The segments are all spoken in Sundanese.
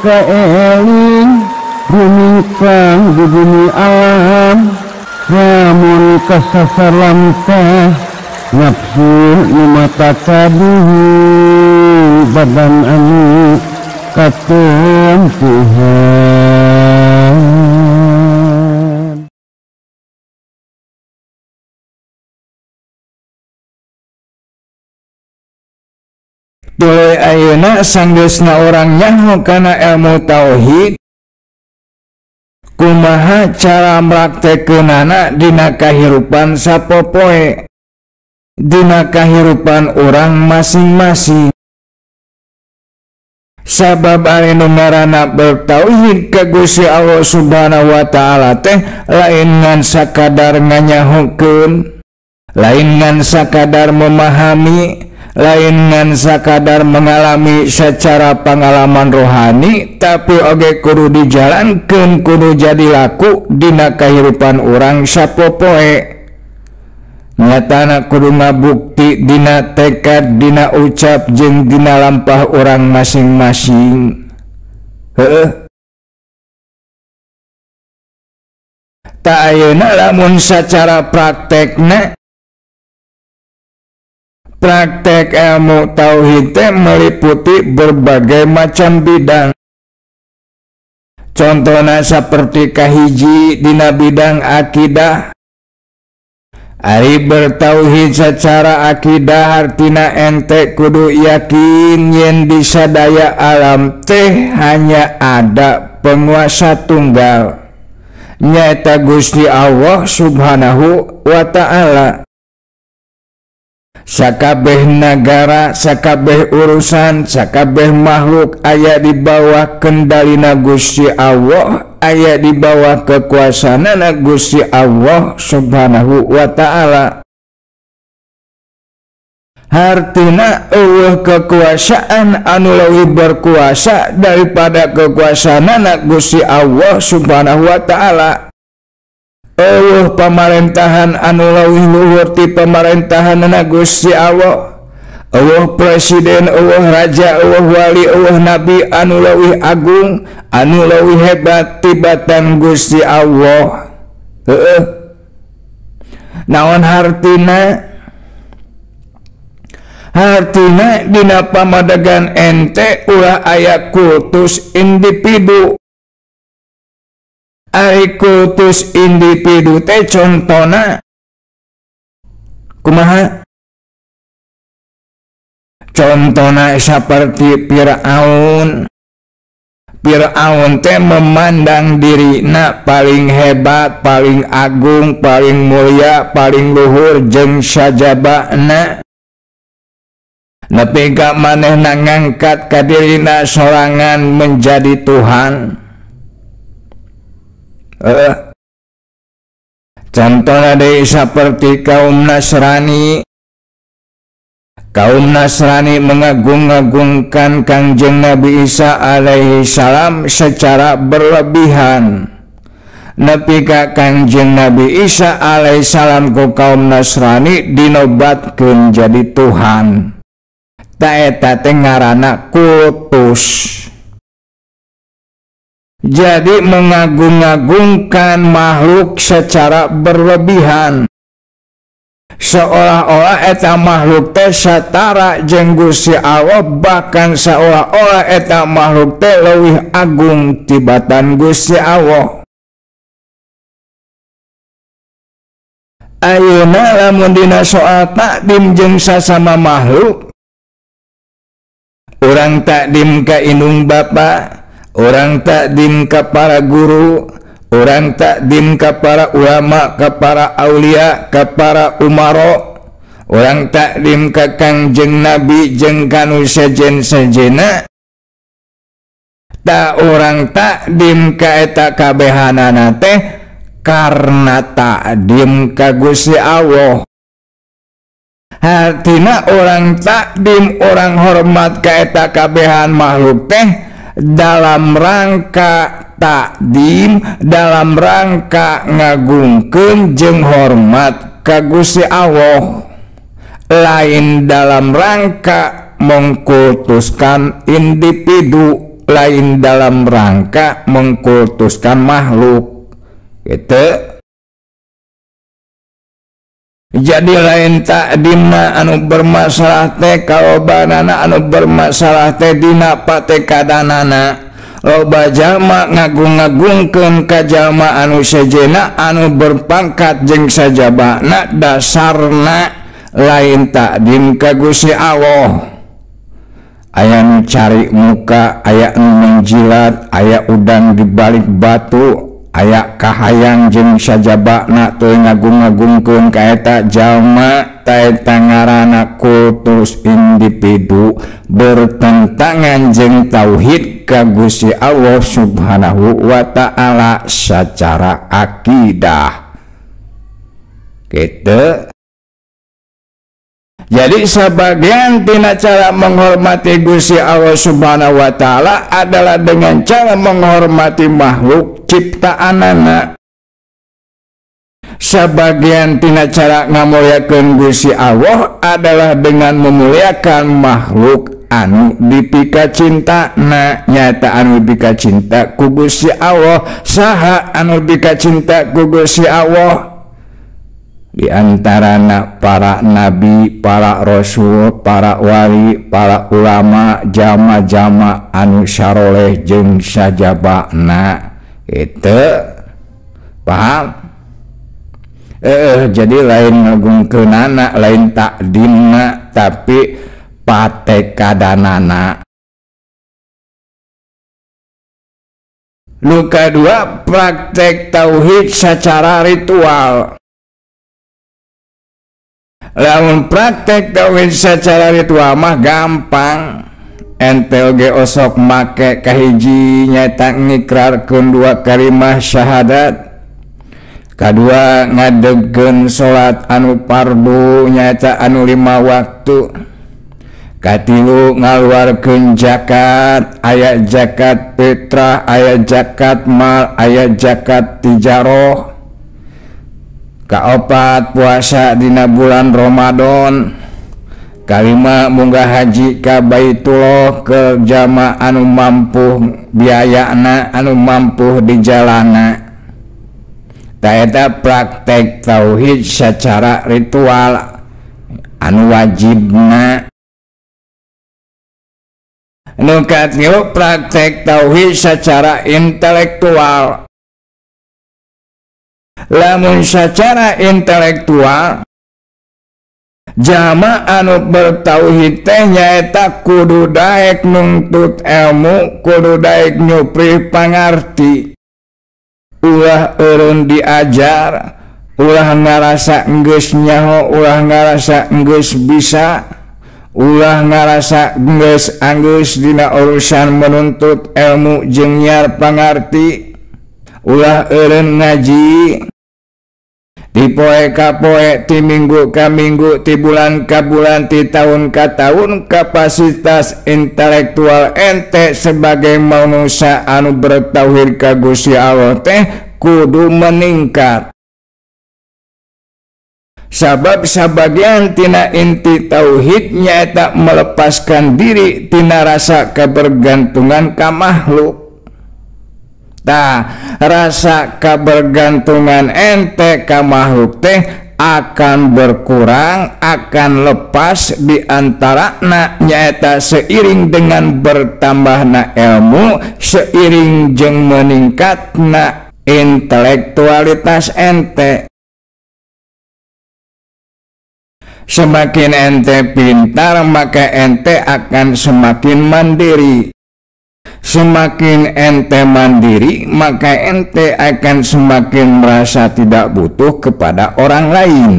kaeling rumingkang di bumi alam lamun kasasar lamtah nafsu nu mata kaduhu badan anu katempuhan. Tuluy ayeuna sanggeusna urang nyaho kana ilmu tauhid, kumaha cara mraktekeunana dina kahirupan sapopoe, dina kahirupan urang masing-masing. Sabab ari nu ngaranna bertauhid ka Gusti Allah Subhanahu wa taala teh lain ngan sakadar nganyahokeun, lain ngan sakadar memahami, lain ngan sakadar mengalami secara pengalaman rohani, tapi oge kudu dijalankeun, kudu jadi laku dina kahirupan urang sapopoe. Nyatana kudu ngabukti dina tekad, dina ucap jeung dina lampah urang masing-masing. Heueuh. Ta ayeuna lamun sacara praktekna, praktek ilmu tauhid teh meliputi berbagai macam bidang. Contohna seperti kahiji dina bidang akidah. Ari bertauhid secara akidah artina ente kudu yakin yen di sadaya alam teh hanya ada penguasa tunggal, nyaeta Gusti Allah Subhanahu wa ta'ala. Sakabeh nagara, sakabeh urusan, sakabeh makhluk aya di bawah kendalina Gusti Allah, aya di bawah kekuasaanana Gusti Allah Subhanahu wa ta'ala. Hartina eueuh kekuasaan anu leuwih berkuasa daripada kekuasaanana Gusti Allah Subhanahu wa ta'ala. Eueuh pamarentahan anu leuwih luhur ti pamarentahanana Gusti Allah. Eueuh presiden, eueuh raja, eueuh wali, eueuh nabi anu leuwih agung, anu leuwih hebat tibatan Gusti Allah. Heueuh. Naon hartina? Hartina dina pamadegan ente ulah aya kultus individu. Ari kultus individu teh contona kumaha? Contona seperti Fir'aun. Fir'aun teh memandang dirina paling hebat, paling agung, paling mulia, paling luhur jeung sajabana. Nepi ka manehna ngangkat ka dirina sorangan menjadi Tuhan. Contohnya deui seperti kaum Nasrani. Kaum Nasrani mengagung-agungkan Kangjeng Nabi Isa alaihi salam secara berlebihan. Nepi ka Kangjeng Nabi Isa alaihi salam ku kaum Nasrani dinobatkeun jadi Tuhan. Ta eta teh ngaranna kultus. Jadi mengagung-agungkan makhluk secara berlebihan, seolah-olah eta makhluk teh setara jeung Gusti Allah, bahkan seolah-olah eta makhluk teh leuwih agung tibatan Gusti Allah. Ayeuna lamun dina soal takdim jeung sasama makhluk, urang takdim ka indung bapa, orang takdim ka para guru, orang takdim ka para ulama, ka para aulia, ka para umaro, orang takdim ka Kangjeng Nabi jeung kanu sejen-sejena. Ta orang takdim ka eta kabehanana teh karena takdim ka Gusti Allah. Hartina orang takdim, orang hormat ka eta kabehan makhluk teh dalam rangka takdim, dalam rangka ngagungkeun jeung hormat ka Gusti Allah, lain dalam rangka mengkultuskan individu. lain dalam rangka mengkultuskan makhluk gitu. Jadi lain takdimna anu bermasalah teh kalobanana anu bermasalah teh dina patekadanana. Loba jalma ngagung-ngagungkeun ka jalma anu sejena anu berpangkat jeung sajabana dasarna lain takdim ka Gusti Allah. Aya nu cari muka, aya nu menjilat, aya udang di balik batu, aya kahayang jeung sajabana teu ngagung-ngagungkeun ka eta jalma, ta eta ngaranna kultus individu bertentangan jeung tauhid ka Gusti Allah Subhanahu wa ta'ala secara akidah. Gitu. Jadi sebagian tina cara menghormati Gusti Allah Subhanahu wa ta'ala adalah dengan cara menghormati makhluk ciptaanana. Sebagian tina cara ngamuliakeun Gusti Allah adalah dengan memuliakan makhluk anu dipika cinta na, nyata anu dipika cinta ku Gusti Allah. Saha anu dipika cinta ku Gusti Allah? Di antarana para nabi, para rasul, para wali, para ulama, jama-jama anu saroleh jeung sajabana. Itu paham? Jadi lain ngagungkeunana, lain takdimna, tapi patekadanana. Nu kadua, praktek tauhid secara ritual. Lamun praktek tauhid secara ritual mah gampang. Ente oge osok make kahiji nyata ngikrarkeun dua kalimah syahadat, kadua ngadegkeun salat anu fardu nyata anu 5 waktu, katilu ngaluarkeun zakat, aya zakat fitrah, aya zakat mal, aya zakat tijaroh, kaopat puasa dina bulan Ramadan, kalima munggah haji ka Baitullah ke jama anu mampu biayana, anu mampu dijalana. Ta eta praktek tauhid secara ritual anu wajibna. Nu katilu praktek tauhid secara intelektual. Lamun secara intelektual jama anu bertauhid teh nyaeta kudu daek nuntut ilmu, kudu daek nyupri pangarti. Ulah eureun diajar, ulah ngarasa enggeus nyaho, ulah ngarasa enggeus bisa, ulah ngarasa enggeus anggeus dina urusan menuntut ilmu jeung nyiar pangarti. Ulah eureun ngaji di poe ka poe, ti minggu ka minggu, ti bulan ka bulan, ti tahun ka tahun, kapasitas intelektual ente sebagai manusia anu bertauhid ka Gusti Allah teh kudu meningkat. Sabab sabagian tina inti tauhid nyaeta melepaskan diri tina rasa kebergantungan ka makhluk. Tah, rasa kebergantungan ente ka makhluk teh akan berkurang, akan lepas di antarana nyaeta seiring dengan bertambahna ilmu, seiring jeung meningkatna intelektualitas ente. Semakin ente pintar, maka ente akan semakin mandiri. Semakin ente mandiri, maka ente akan semakin merasa tidak butuh kepada orang lain.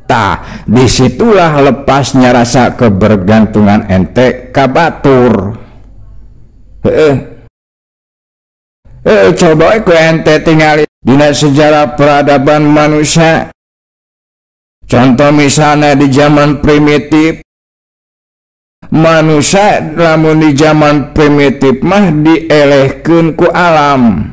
Tah, disitulah lepasnya rasa kebergantungan ente ka batur. Coba ku ente tingali dina sejarah peradaban manusia. Contoh misalnya di zaman primitif, manusia lamun di zaman primitif mah dielehkeun ku alam.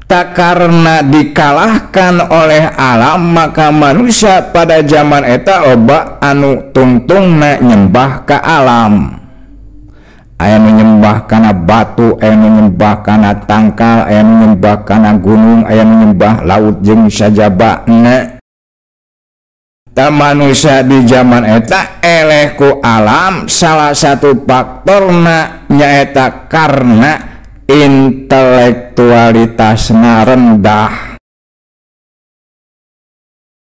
Tak karena dikalahkan oleh alam, maka manusia pada zaman eta loba anu tungtungna nyembah ka alam. Aya nu nyembah kana batu, aya nu nyembah kana tangkal, aya nu nyembah kana gunung, aya nu nyembah laut jeung sajabana. Ta manusia di zaman eta eleh ku alam, salah satu faktorna nyaeta karena intelektualitasna rendah.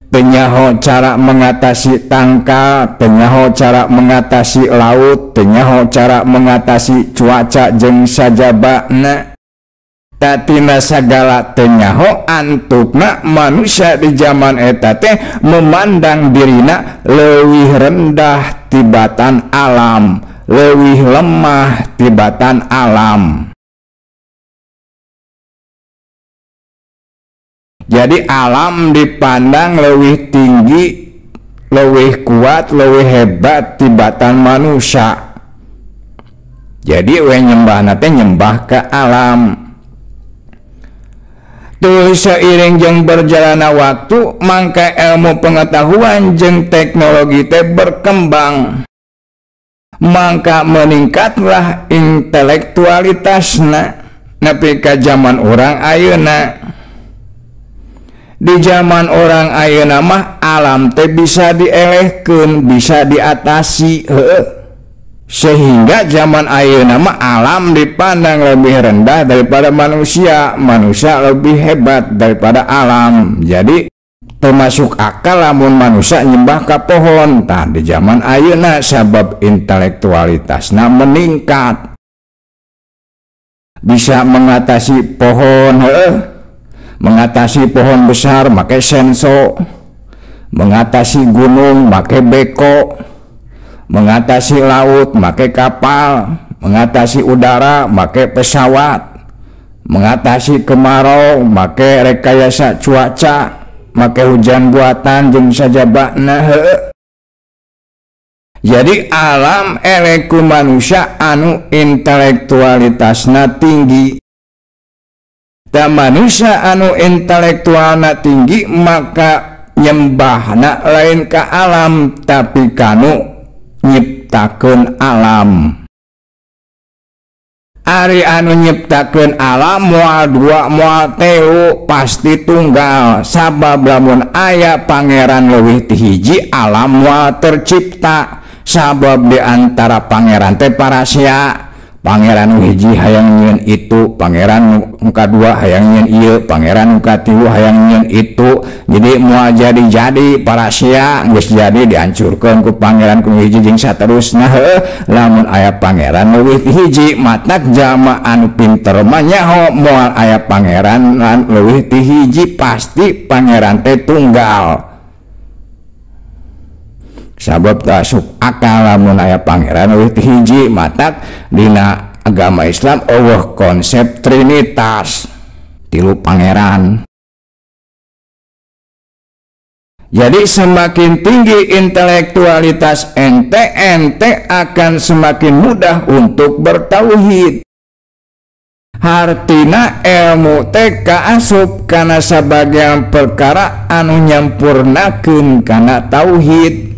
Tenyaho cara mengatasi tangkal, tenyaho cara mengatasi laut, tenyaho cara mengatasi cuaca jeung sajabana. Tatina sagala tenyaho antupna manusia di zaman eta teh memandang dirina leuwih rendah tibatan alam, leuwih lemah tibatan alam. Jadi alam dipandang leuwih tinggi, leuwih kuat, leuwih hebat tibatan manusia. Jadi we nyembahna teh nyembah ke alam. Tuh seiring jeung berjalanna waktu, mangka ilmu pengetahuan jeung teknologi teh berkembang. Mangka meningkatlah intelektualitasna nepi ka zaman urang ayeuna. Di zaman orang ayeuna mah alam teh bisa dielehkeun, bisa diatasi, heueuh. Sehingga zaman ayeuna mah alam dipandang lebih rendah daripada manusia, manusia lebih hebat daripada alam. Jadi termasuk akal lamun manusia nyembah ka pohon. Tah di zaman ayeuna sabab intelektualitasna meningkat, bisa mengatasi pohon, heueuh. Mengatasi pohon besar make senso, mengatasi gunung make beko, mengatasi laut make kapal, mengatasi udara make pesawat, mengatasi kemarau make rekayasa cuaca, make hujan buatan jeung sajabana. Jadi alam eleh ku manusia anu intelektualitasna tinggi. Da manusia anu intelektualna tinggi maka nyembahna lain ka alam tapi kanu nyiptakeun alam. Ari anu nyiptakeun alam moal dua moal telu pasti tunggal, sabab lamun aya pangeran leuwih ti hiji alam moal tercipta, sabab di antara pangeran teh parasia. Pangeran nu hiji hayang nyieun itu, pangeran nu kadua hayang nyieun ieu, pangeran nu katilu hayang nyieun itu. Jadi moal jadi-jadi parasia geus jadi dihancurkeun ku pangeran ku hiji jeung saterusna. Heuh, lamun aya pangeran leuwih ti hiji matak jalma anu pinter mah nyaho moal aya pangeran leuwih ti hiji, pasti pangeran teh tunggal. Sabab tak asup akal lamun aya pangeran leuwih ti hiji, matak dina agama Islam eueuh konsep trinitas, tilu pangeran. Jadi semakin tinggi intelektualitas ente, ente akan semakin mudah untuk bertauhid. Hartina ilmu teh kaasup kana sabagian perkara anu nyampurnakeun kana tauhid.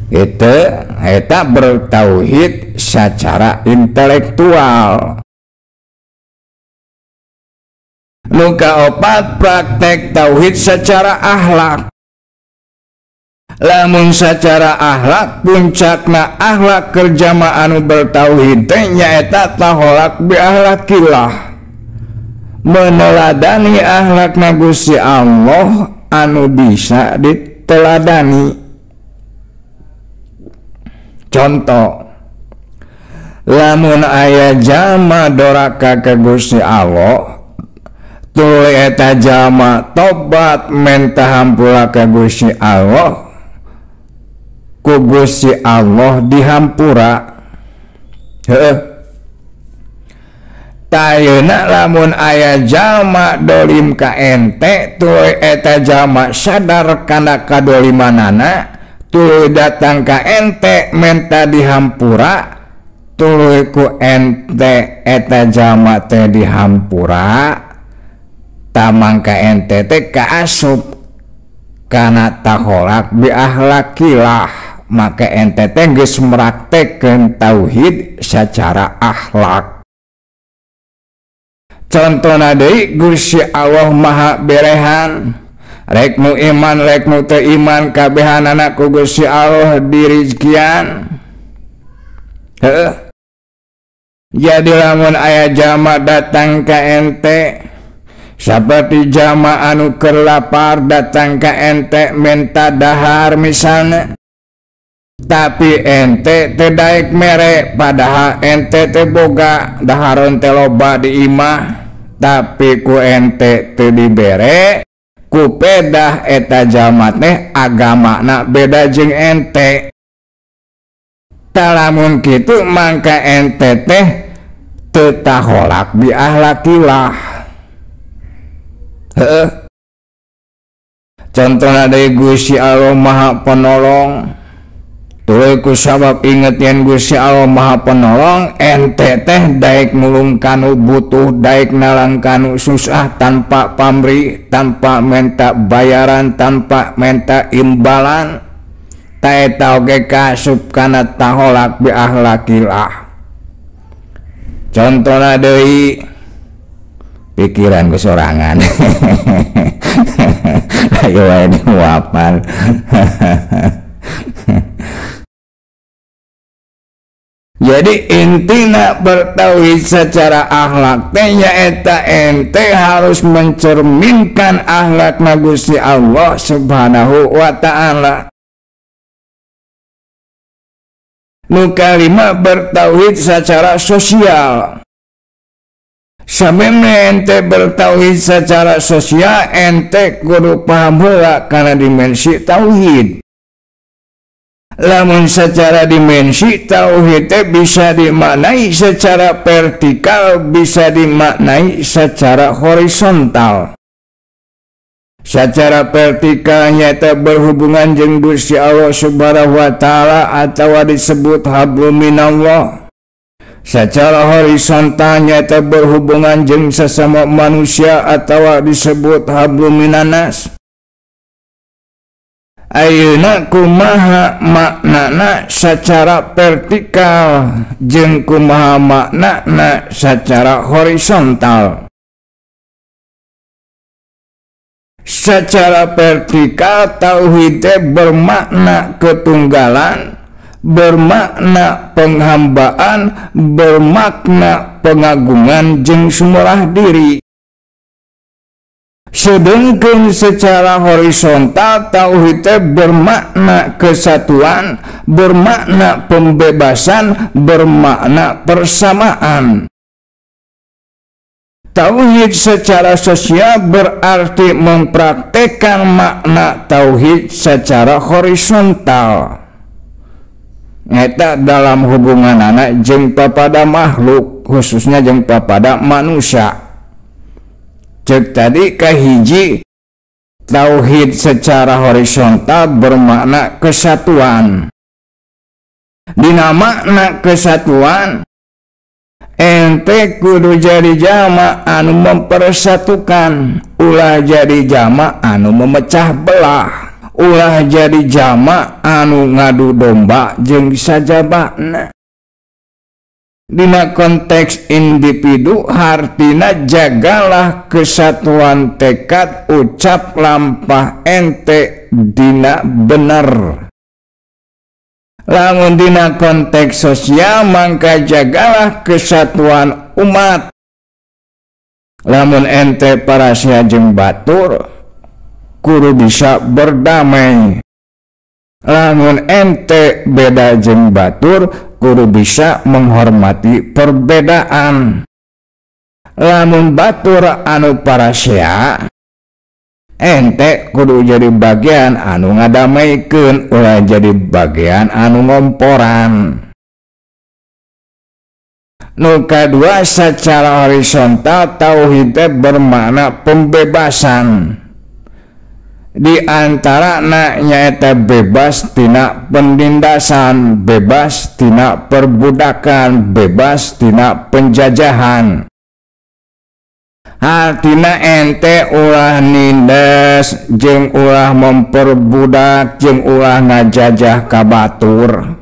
Itu eta bertauhid secara intelektual. Nu kaopat, praktek tauhid secara akhlak. Lamun secara akhlak, puncakna akhlak kerjama anu bertauhid teh nyaeta taholak bi akhlakillah, meneladani akhlakna Gusti Allah anu bisa diteladani. Contoh, lamun aya jalma doraka ka Gusti Allah, tuluy eta jalma tobat menta hampura ka Gusti Allah, ku Gusti Allah dihampura. Heuh. Tayeuna lamun aya jalma dolim ka ente, tuluy eta jalma sadar kana kadolimanana, tuluy datang ka ente menta dihampura, tuluy ku ente eta jalma teh dihampura, tamang ka ente teh kaasup kana taholak bi ahlakillah, Maka ente teh geus meraktekkeun tauhid secara akhlak. Contohna deui Gusti Allah Maha Berehan, rek nu iman rek nu teu iman kabehanana ku Gusti Allah dirizkian. Heuh. Jadi lamun aya jalma datang ka ente seperti jalma anu keur lapar datang ka ente minta dahar misalnya, tapi ente teu daek mere padahal ente teu boga dahareun teh loba di imah, tapi ku ente teu dibere ku pedah eta jalma teh agamana beda jeung ente. Lamun kitu mangka ente teh teu taholak bi ahlakillah. Heuh. Contohna deui Gusti Allah Maha Penolong. Tuluy ku sabab inget yen Gusti Allah Maha Penolong, ente teh daek nulung kanu butuh, daek nalang kanu susah tanpa pamrih, tanpa menta bayaran, tanpa menta imbalan. Ta eta oge kaasup kana taholak bi ahlakillah. Contohna deui pikiran ku sorangan. Ayo wae diuapan. Jadi intina bertauhid secara akhlak teh nyaeta ente harus mencerminkan akhlak Gusti Allah Subhanahu wa ta'ala. Nu kalima bertauhid secara sosial. Samemeh ente bertauhid secara sosial, ente kudu paham heula kana dimensi tauhid. Lamun secara dimensi tauhid teh bisa dimaknai secara vertikal, bisa dimaknai secara horizontal. Secara vertikalnya teh berhubungan jeung Gusti Allah Subhanahu wa ta'ala atau disebut hablum minallah. Secara horizontalnya teh berhubungan jeung sesama manusia atau disebut hablum minannas. Ayeuna kumaha maknana secara vertikal jeung kumaha maknana secara horizontal. Secara vertikal tauhid bermakna ketunggalan, bermakna penghambaan, bermakna pengagungan jeung sumurah diri. Sedangkan secara horizontal tauhid bermakna kesatuan, bermakna pembebasan, bermakna persamaan. Tauhid secara sosial berarti mempraktekkan makna tauhid secara horizontal. Eta dalam hubungan anak jeung papada makhluk, khususnya jeung papada manusia. Cek tadi kahiji, tauhid secara horizontal bermakna kesatuan. Dina makna kesatuan, ente kudu jadi jama anu mempersatukan, ulah jadi jama anu memecah belah, ulah jadi jama anu ngadu domba jeung sajabana. Dina konteks individu hartina jagalah kesatuan tekad ucap lampah ente dina bener. Lamun dina konteks sosial mangka jagalah kesatuan umat. Lamun ente parasia jeung batur kudu bisa berdamai. Lamun ente beda jeung batur kudu bisa menghormati perbedaan. Lamun batur anu parasia ente kudu jadi bagian anu ngadamaikeun, ulah jadi bagian anu ngomporan. Nu kadua secara horizontal tauhid bermakna pembebasan. Di antara nyaeta bebas tina penindasan, bebas tina perbudakan, bebas tina penjajahan. Artina ente ulah nindas jeung ulah memperbudak jeung ulah ngajajah ka batur.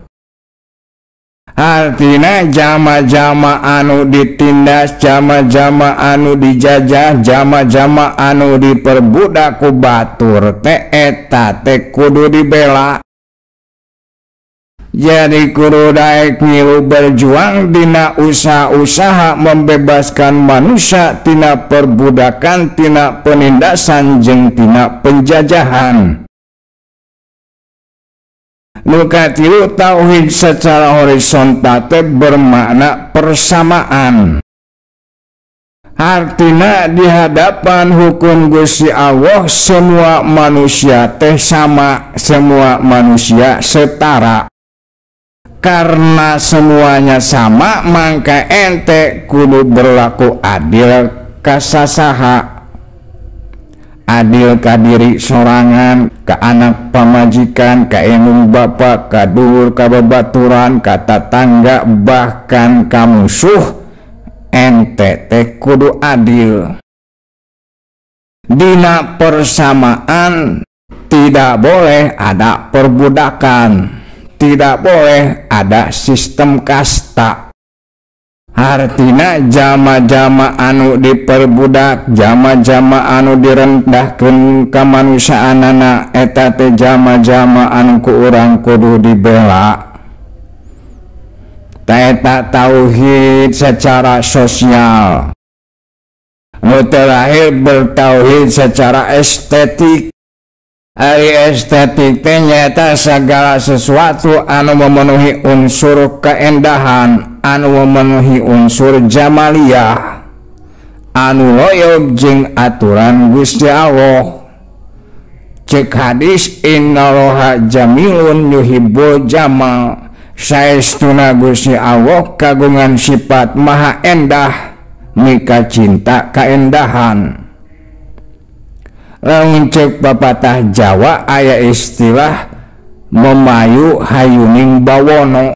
Artina jama-jama anu ditindas, jama-jama anu dijajah, jama-jama anu diperbudak ku batur teh eta teh kudu dibela. Jadi kudu daek ngilu berjuang dina usaha-usaha membebaskan manusia tina perbudakan, tina penindasan jeung tina penjajahan. Nu katilu, tauhid secara horizontal teh bermakna persamaan. Artina di hadapan hukum Gusti Allah semua manusia teh sama, semua manusia setara. Karena semuanya sama, maka ente kudu berlaku adil ka sasaha. Adil ka diri sorangan, ka anak pamajikan, ka indung bapa, ka dulur, ka babaturan, ka tatangga, bahkan ka musuh. Ente teh kudu adil. Dina persamaan tidak boleh ada perbudakan, tidak boleh ada sistem kasta. Artina jama-jama anu diperbudak, jama-jama anu direndahkeun kamanusiaanana eta teh jama-jama anu ku urang kudu dibela. Eta tauhid secara sosial. Nu terakhir bertauhid secara estetik. Ari estetik teh nyaeta segala sesuatu anu memenuhi unsur keindahan, anu memenuhi unsur jamaliyah, anu loyob jeung aturan Gusti Allah. Cek hadis innallaha jamilun yuhibbul jamal, saestuna Gusti Allah kagungan sifat maha endah, mika cinta kaendahan. Lamun cek papatah Jawa aya istilah memayu hayuning bawono.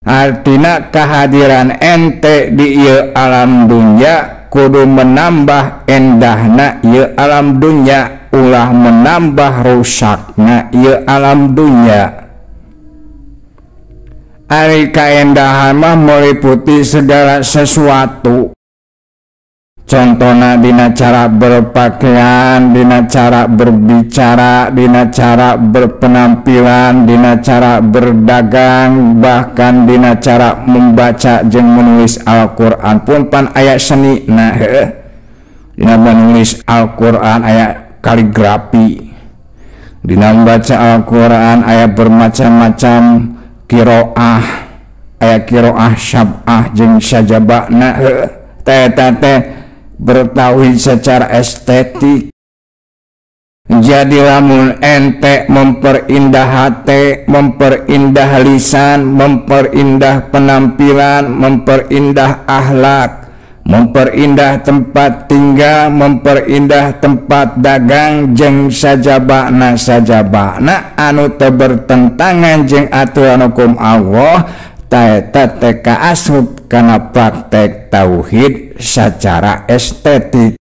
Artina kehadiran ente di ieu alam dunya kudu menambah endahna ieu alam dunya, ulah menambah rusakna ieu alam dunya. Ari kaendahan mah meliputi segala sesuatu. Contohna dina cara berpakaian, dina cara berbicara, dina cara berpenampilan, dina cara berdagang, bahkan dina cara membaca jeung menulis Al-Qur'an pun pan aya seni. Nah, dina menulis Al-Qur'an aya kaligrafi, dina membaca Al-Qur'an aya bermacam-macam kiroah, aya kiroah syab'ah jeung sajabana. Teh teh bertauhid secara estetik. Jadi lamun ente memperindah hati, memperindah lisan, memperindah penampilan, memperindah akhlak, memperindah tempat tinggal, memperindah tempat dagang jeung sajabana sajabana anu teu bertentangan jeung aturan hukum Allah, ta eta teh kaasup kana praktek tauhid secara estetik.